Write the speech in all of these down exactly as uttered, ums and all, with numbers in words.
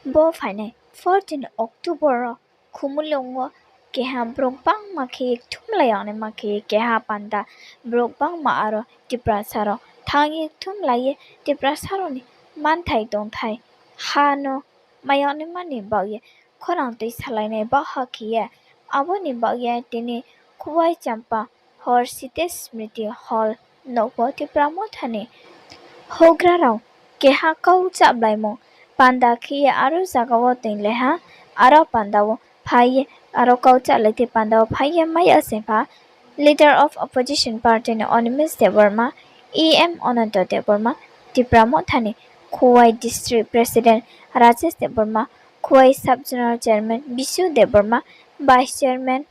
Bo phainai fourteen October wo Khumulwng wo keha brouh bangma khe ye kthumlai yagnaima khe ye keha panda brouh bangma aro Tiprasa rao thanng ye kthumlai ye Tiprasa rao ni manthai tongthai ha no mai yagnaima ni baoh ye khorang tui salainai baoh ha khe ye, abo ni baoh ye tini Khowai Champa Hor Sitesmriti Hall nouh wo Tipra Motha ni houhgra rao keha kau cháblaimung panda khe ye aro zaga wo toinglai ha. Aro panda wo phai ye, aro kau chálai tei panda wo phai ye mai yag sing pha, Leader of Opposition Party ni Animesh Debbarma, E M Ananto Debbarma, Tipra Motha ni Khowai District President Rajesh Debbarma, Khowai Sub Zonal Chairman Bisu Debbarma, Vice Chairman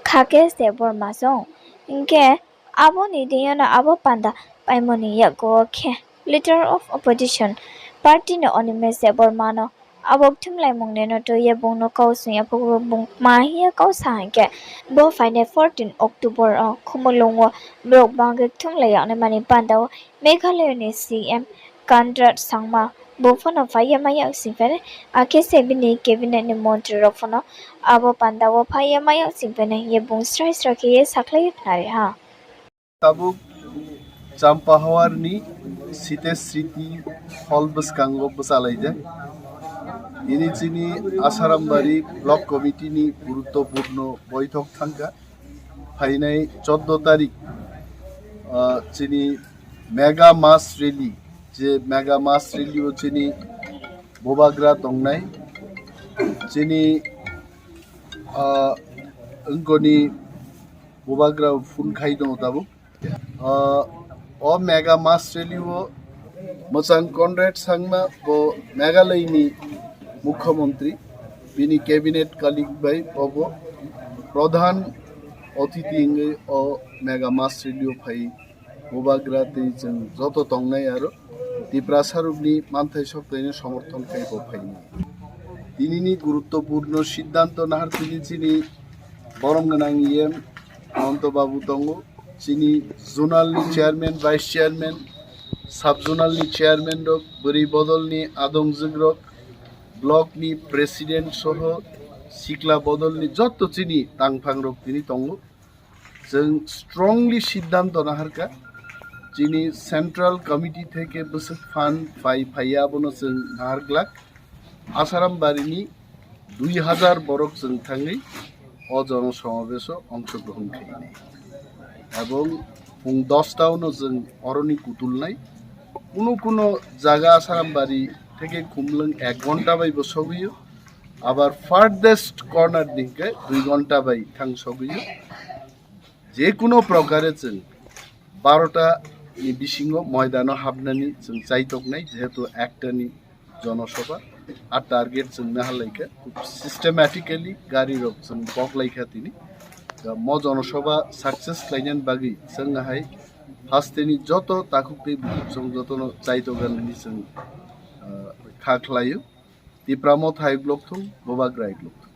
Khakesh Debbarma song. Hing khe abo ni deing yo no abo panda paimo ni yakgu wo khe Leader of Opposition Party ni Animesh Debbarma no abo kthumlaimung ni no tui ye bung no kau sung ya phuh wo bung kma hing ye kau sa hing khe, bo phainai fourteen October wo Khumulwng wo brouh bang khe kthumlai yagnaima ni panda wo Meghalaya ni C M Conrad Sangma bung pho no phai ye mai yag sing phainai, akhe se bini cabinet ni montri rao pho no abo panda wo phai ye mai yag sing phainai hing ye bung srai srai khe ye sakhlai ye khnari ha. Tabuk Champahawar ni Sitesmriti Hall bwskango bwchalaijak. Tini chini Asarambari Block Committee ni guruttopurno boithok thangkha. Phainai choddo tarik, ah, chini mega mass rally, je mega mass rally wo chini bubagra tongnai, chini, ah, wngkoni bubagra phone khai tongo tabuk. Ah, o mega mass rally wo mwchang Conrad Sangma bo Meghalaya ni Mukhyamantri, bini cabinet colleague bai obo prodhan othiti wngwi o mega mass rally wo phai bubagra tei chwng joto tongnai aro Tiprasa rokni manthai sokthai no somorthon khai bo phainai. Tini ni guruttopurno siddhanto nahar tini chini borom gwnang E M Ananto Babu tongo, chini zonal ni chairman, vice chairman, sub zonal ni chairman rok, bwrwi bodol ni adongjwk rok, block ni president soho sikla bodol ni joto chini tangphang rok tini tongo. Chwng strongly siddhanto naharkha, chini central committee theke bwswk fund phai phaiya abono chwng naharglak. Asarambari ni dui hazar borok chwng thangwi o jono somabeso ongshogrohon khainai. Ebong phung dosta o no chwng oroni kutulnai. Kuno kuno jaga Asarambari theke Khumulwng ek ghonta bai bo sogwi o. Abar farthest corner ni hwnkhe dui ghonta bai thang sogwi o. Je kuno prokare chwng barota ni bisingo moidano hapnani chwng chaitoknai, jehetu ekta ni jonosobha. A target chwng naharlaikha, systematically gari rok chwng boklaikha tini. Da mo jonosobha success khlainani bagwi chwng hai hasteni joto takhuk tei bukhuk chwng jotono chaitoknani chwng, ah, kha khlaio. Tipra Motha hai block thung, Bubagra hai block thung.